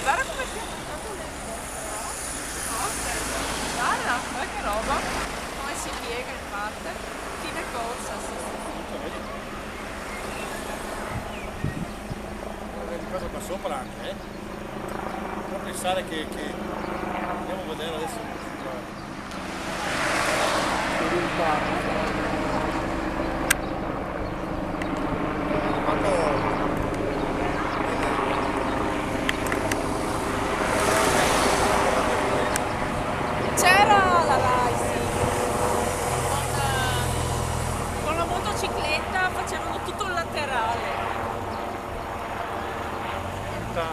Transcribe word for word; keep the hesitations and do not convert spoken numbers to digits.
Guarda come si è montato nel posto. Guarda, guarda che roba. Come si piega il water. Fine corsa, sì, sì, sì. Vedi? Vedi cosa qua sopra anche, eh? Non pensare che, che... Andiamo a vedere adesso. C'era la Rai, sì. Con, con la motocicletta facevano tutto il laterale. Tutta